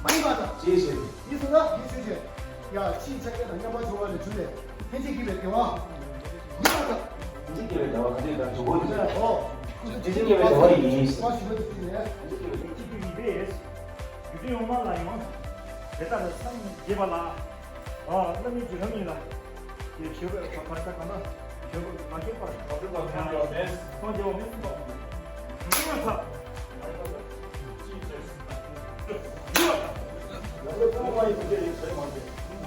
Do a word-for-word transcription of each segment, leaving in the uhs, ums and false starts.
མ་ཡིན་པ་དང་། ཅེས་བཤད། ཡིན་ཟེར་ན་ཡིན་ཞུས་བྱས། ཡ་ཕྱིའི་ཆ་རྐྱེན་དང་མཉམ་པར་བྱུང་བ་ལས་བྱུང་བའི་ལྷན་ཅིག་སྐྱེས་པའི་བདེ་བ། ཡིན་པ་དང་། ལྷན་ཅིག་སྐྱེས་པའི་བདེ་བ་ག་དུས་དང་འབྱུང་བོ་ཡིན། ཨོ། ལྷན་ཅིག་སྐྱེས་པའི་བདེ་བ་ཡིན། མ་ཞུ་བ་དེ་ནས། ལྷན་ཅིག་སྐྱེས་པའི་བདེ་བ་ཡིན། རྒྱུ་མཚན་ཡོངས་མ་ལ་ཡང་། དེ་ལྟར་སངས་རྒྱས་པ་ལ། ཨ། བླ་མེད་ཀྱི་ལམ་ཡིན་ལ། དེ་ཞེས་པའི་བར་ས་གང་ན། ཞེས་པ་མ་སྐྱེས་པར། མ་སྐྱེས་པར་སངས་རྒྱས་པ་མེད། སངས་རྒྱས་པ་མེད་གསུངས་པ། མི་ཡང་ཐལ། སྐྱབས་སུ་སྨོན་པ་ཡོད་པ་སྨོན་པ་ཡོད་པ་རྒྱུ་དང་འབྲེལ་བ་མ་ཡིན་པར་ཐལ། སྨོན་པ་ཡོད་པ་མ་ཡིན་པར་ཐལ། སྐྱབས་སུ་སྨོན་པ་ཡོད་པ་རྒྱུ་དང་འབྲེལ་བ་སྐྱབས་སུ་སྨོན་པ་ལ་ཡང་དགེ་བ་དང་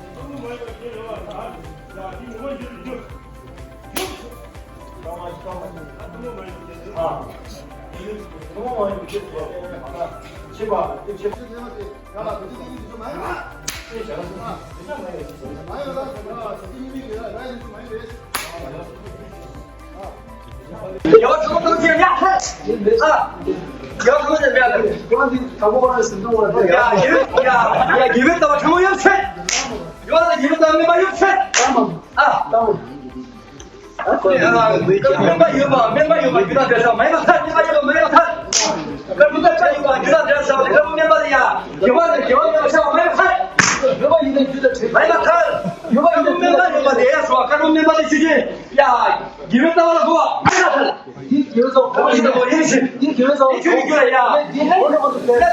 དགེ་བ་མེད་པར་ཐལ། སྨོན་པ་ཡིན་པའི་རྒྱུ་དང་འབྲེལ་བ་མ་ཡིན་པར་ཐལ། སྐྱབས་སུ་སྨོན་པ་ཡོད་པ་དེ་ཡང་སོ་སྐྱབས་སུ་སྨོན་པ་ལ་ཆོས་ཅན། ཡ། དགེ་བའི་རྩ་བ་ལ་གོ་བ་མ་ཡིན་པར་ཐལ། འདི་དགེ་བའི་རྩ་བ་གོ་བ་ཞིག་དང་གོ་ཡིན་ཞིང་། འདི་དགེ་བའི་རྩ་བ་འདི་ཆོས་ཀྱི་རྒྱུ་ལ་ཡ། འདི་ལ་འདི་ལ་འདི་ལ་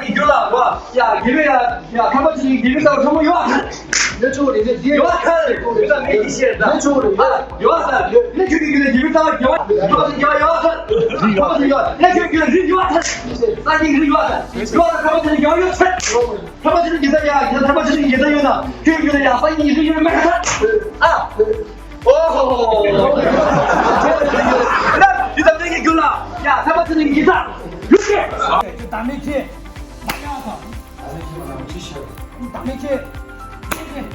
འདི་རྒྱུ་ལ་གོ་བ་ཡ། དགེ་བའི་ཡ་ཡ་ཐར་པ་ཆོས་ཀྱི་དགེ་བའི་རྩ་བ་ཕྲ་མོ་ཡོད་པར་ཐལ། ཡོད་ཆོག་རེད་དེ། ཡོད་པར་ཐལ། ཡོད་ཐལ་མེད་ཀྱི་ཤེས་དང་། ཡོད་ཆོག་རེད། ཨ། ཡོད་པར་ཐལ། ལས་ཆོས་ཀྱི་རྒྱུ་ལ་དགེ་བའི་རྩ་བ་དགེ་བ་ཐར་པ་ཆོས་ཀྱི་དགེ་བ་ཡོད་པར་ཐལ། ཐར་པ་ཆོས་ཀྱི་དགེ་བ། ལས་ཆོས་ཀྱི་རྒྱུ་ལ་རིགས་ཡོད་པར་ཐལ། སངས་རྒྱས་ཀྱི་རིགས་ཡོད་པར་ཐལ། ཡོད་པར་ཐལ། ཐར་པ་ཆོས་ཀྱི་དགེ་བ་ཡོད་ཐལ། ཐར་པ་ཆོས་ཀྱི་དགེ་བ་ཡོད་པར་ཐལ། ཐར་པ་ཆོས་ཀྱི་དགེ་བ་ཡོད་ན་ཆོས་ཀྱི་རྒྱུ་ལ་ཡང་སངས་རྒྱས་ཀྱི་རིགས་ཡོད་མེད་ཐལ། ཨ། ཨོ་ཧོ་ཧོ། ཡུལ་དང་གནས་ཀྱི་རྒྱུ་ལ་ཡ་ཐར་པ་ཆོས་ཀྱི་དགེ་རྩ་ཡོད་ཀྱི། བདག་མེད་ཁྱེད་མ་ཡ་ཐ། བདག་མེད་ཁྱེད་མ་ཡ་ཐ་ཅི་ཤར། བདག་མེད་ཁྱེད་ཅི་ཤར།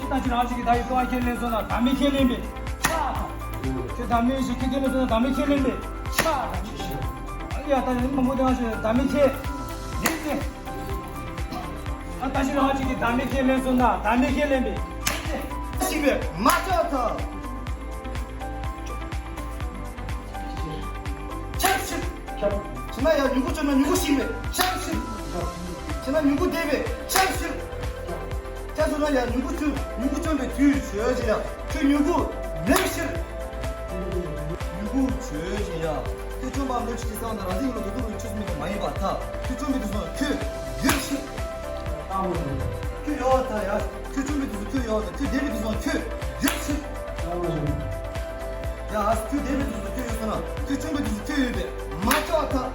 ད་ཅི་རང་ཞིག་ད་ཅི་རང་ཞིག་ད་ཡི་ཏོ་ཨ་ཁྱེད་ལེན་སོང་ན་བདག་མེད་ཁྱེད་ལེན་པས་ཤ་ཐ། ཁྱེད་བདག་མེད་ཞིག་ཁྱེད་ཁྱེད་ལེན་སོང་ན་བདག་མེད་ཁྱེད་ལེན་པས་ཤ་ཐ། ཅི་ཤར། ཡ་ད་ཡིན་མང་པོ་དེ་ང་ཞིག་བདག་མེད་ཁྱེད་ལེན་པས། ཨ་ད་ཅི་རང་ཅིག་གིས་བདག་མེད་ཁས་ལེན་སོང་ན་བདག་མེད་ཁས་ལེན་པས། ཤི་བས་མ་ཆགས་ཐལ། ཆགས་ཤིག་ཆགས་ན་ཡང་མྱུ་གུ་བཅོམ་ན་མྱུ་གུ་ཤི་བས་ཆགས་ཤིག་ཆགས་ན་མྱུ་གུ་འདེད་པས་ཆགས་ཤིག་ཆགས་སོང་ན་ཡང་མྱུ་གུ་བཅོམ་མྱུ་གུ་བཅོམ་པའི་དུས་བྱོས་ཅི་ཡང་ཁྱོད་མྱུ་གུ་མེད་ཕྱིར། མྱུ་གུ་བཅོས་ཤིག་ཡ། ཁྱོད་བཅོམ་པ་མེད་ཕྱིར་གྱི་སང་ན་རང་བཞིན་ཡིན་ལ་དོ་དོ་རུ་ཆོས་སུ་མེད་པ་མ་ཡིན་པར་ཐལ། ཁྱོད་བཅོམ་པའི་དུས་སུ་ཁྱོད་ཡོད་ཕྱིར། ཁྱོད་ཡོད་པར་ཐལ་ཡ། ཁྱོད་བཅོམ་པའི་དུས་སུ་ཁྱོད་ཡོད་པར་ཐལ། ཁྱོད་འདས་པའི་དུས་སུ་ཁྱོད་ཡོད་ཕྱིར། ཡ། ཁྱོད་འདས་པའི་དུས་སུ་ཁྱོད་ཡོད་སོང་ན་ཁྱོད་བཅོམ་པའི་དུས་སུ་ཁྱོད་ཡོད་པས་མ་ཆགས་པར་ཐལ།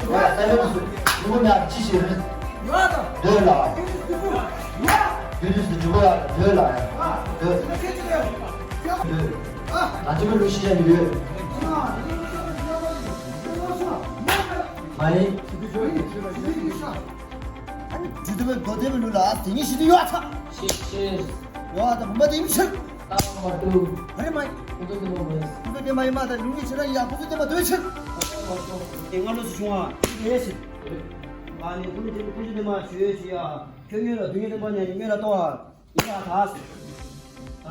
ཡོད་ད་ཡོད་ད་ཅི་ཞིག་རེད། ཡོད་ད། འདོད་ལ། ཡོད་ད། ཡོད་དུས་སུ་འཇུག་པ་ཡ་འདོད་ལ་ཡ། འདོད། འདོད། ད་ཅི་མི་ལུས་ཤི་ཡ་ཡོད། མ་ཡིན། ཇི་ལྟ་བུའི་མདོ་སྡེ་པའི་ལུགས་ལ་དེ་ཉིད་ཤེས་དུ་ཡོད་ཚ། ཤེས་ཤེས། ཡོད་ད་བུམ་པ་དེ་ཡིན་ཕྱིར། ལྟ་བ་མ་བཏུབ། ཨ་རེ་མ་ཡིན། ཁོ་ཚོ་དེ་མ་མ་ཡིན། ཁོ་ཚོ་དེ་མ་ཡིན་མ་ད་ལུགས་ངེས་བྱེད་ར་ཡ་ཁོ་ཚོ་དེ་མ་འདོད་ཕྱིར། ཁོ་ཚོ་མ་བཏུབ། དེ་སྔ་ལོགས་སུ་བྱུང་བ་དེ་ཡིན་ཕྱིར། ཨ་ནི་ཁོ་ཚོ་དེ་ཁོ་ཚོ་དེ་མ་བྱོས་ཤི་ཡ། ཁྱོད་སྔོན་ལ་སྡུག་བསྔལ་སྟོན་པ་ཉན་སྔོན་ལ་ལྟོས་ཨ། ཡིན་ལ་ད་ཟེར། ད་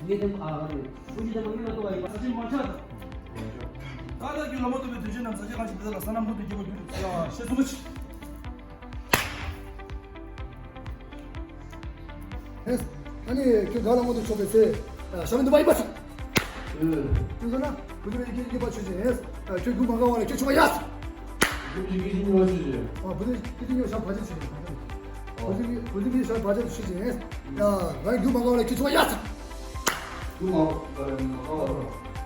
ངས་དེ་མ་ཨ་ག་རེ། ཁོ་ཚོ་དེ་མ་སྔོན་ལ་ལྟོས་ཨ་ཡིན་པ་ས་ཆེན་མ་ཆགས་ད། ད་ལྟ་རྒྱུ་ལ་མ་ལྟོས་པའི་དོན་ཆེན་རྣམས་ས་ཆེན་གང་ཞིག་དེ་དག་ལ་ས་རྣམས་ཀུན་ཏུ་སྐྱེ་བར་འགྱུར་ཞེས་གསུངས་པ་ཕྱིར། ཨ་ནི་ཁྱོད་ག་ལ་མངོན་དུ་ཕྱོགས་པའི་ཚེ། ཞྭ་མོ་འདུས་པ་ཡིན་པ་ཚོ། ཨུ། ཁྱོད་ན་བུ་དེ་བས་ཡིད་ཀྱི་ཡིད་ཀྱི་བ་ཆོས་ཅན། ཁྱོད་རྒྱུ་མ་གང་བ་ལ་ཁྱོད་ཆུང་བ་ཡ། བུ་དེ་ཡིད་ཀྱི་ཡིད་ཀྱི་ཉོ་ཆོས་ཅན། ཨ་བུ་དེ་ཡིད་ཀྱི་ཉོ་ཞྭ་བ་ཆ་ཆོས་ཅན། བུ་དེ་བུ་དེ་ཡིད་ཞྭ་བ་ཆ་ཆོས་ཅན། ཡ་རང་རྒྱུ་མ་གང་བ་ལ་ཁྱོད་ཆུང་བ་ཡ། རྒྱུ་མ་དགོས་པ་ལས་མ་དགའ་བ་དང་།